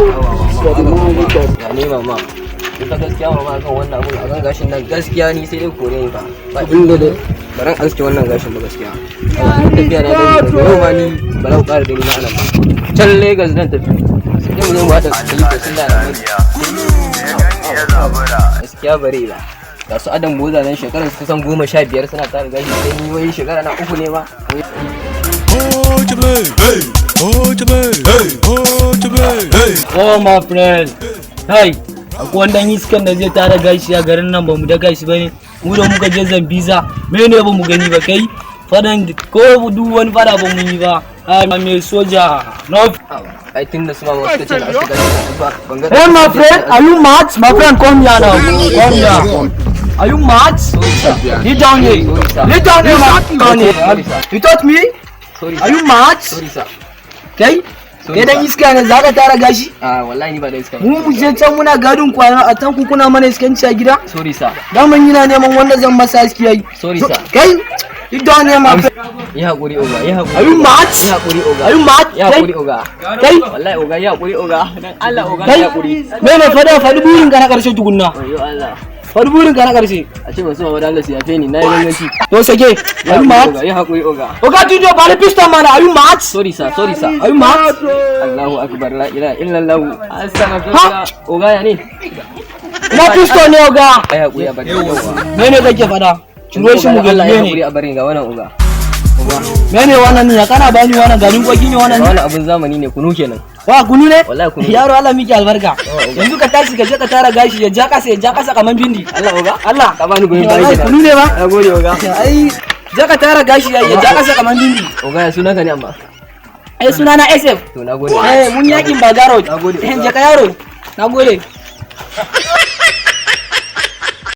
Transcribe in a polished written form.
Ya ne, mama? Ita gaskiya, mama, akan wannan abun, akan gashin nan, gaskiya ni sai dai kore ni fa. Ba inda dai baran aske wannan gashin ba gaskiya. Ni tafiya na gani, daga yau ma ni ba za ku ƙara gani na anan ba. Can Lagos zan tafi. Sai dai mu zo mu haɗa khalifa sun da nan. Gaskiya bare ba. Ga su Adam Boza nan, shekarar su kusan 15 suna tara gashi, sai ni wai shekara na 3 ne ma. Hey, hey. Oh, my friend. Hey, akwai wani dan iskan da zai tara gashi a garin nan ba mu da gashi bane. Mu da muka je Zambiza, mene ba mu gani ba kai? Fadan ko duk wani fada ba mu yi ba. Ai mai soja. No. Ai tun da su mama suka ce na aske gashi ba, ban ga. Hey, my friend, are you mad? My friend, come here now. Come here. Are you mad? Kneel down here. Kneel down here, man. Down here. You taught me? Sorry. Are you mad? Sorry, sir. Kai? Kai dan iska ne zaka tara gashi? Ah, wallahi ni ba da iska ba. Mu mu je can muna gadin kwana a tanku, kuna mana iskanci a gida? Sorry, sir. Daman yana neman wanda zan masa aski yayi. Sorry, sir. Kai, you down here, my friend. Yi hakuri, oga, yi hakuri. Are you mad? Yi hakuri, oga. Are you mad? Yi hakuri, oga. Kai, Wallahi, oga, yi hakuri, oga. Dan Allah, oga, kai, yi hakuri. Mene fada? Fadi burin ka na karshe tukunna. Wayo Allah. Fadi burin ka na karshe. A ce masu mama da Allah su yafe ni, na yi ganganci. To sake. Yi Are you hakuri, mad? oga, yi hakuri, oga. Oga Tujo, ba ni pistol mana. Are you mad? Sorry, sir, sorry, sir. Are you mad? Allahu akbar, la ilaha illallah. Astaghfirullah. Oga, ya ne? Ina pistol ne, oga? Ai hakuri a bari, yawa. Mene kake fada? Ciro shi mu Allah gani ya hakuri ne. a bari, ga wannan, oga. Mene wannan ne? Ya kana bani wannan garin kwaki ne wannan Ga ne? wannan abun zamani ne, kunu kenan. Wa kunu ne? Wallahi kunu. Yaro, Allah miki albarka. Yanzu ka tashi ka je ka tara gashi, ya ja kasa, ya ja kasa kaman bindi. Allah, oga. Allah. Ka bani goyon baya Wallahi kenan. kunu ne ba? Na gode, oga. Ai je ka tara gashi ya ja kasa kaman bindi. Oga, ya sunanka ne amma? Ai sunana SF. To na gode. Eh, mun yakin bagaro. Nagode, Eh, oga. je ka, yaro. Nagode.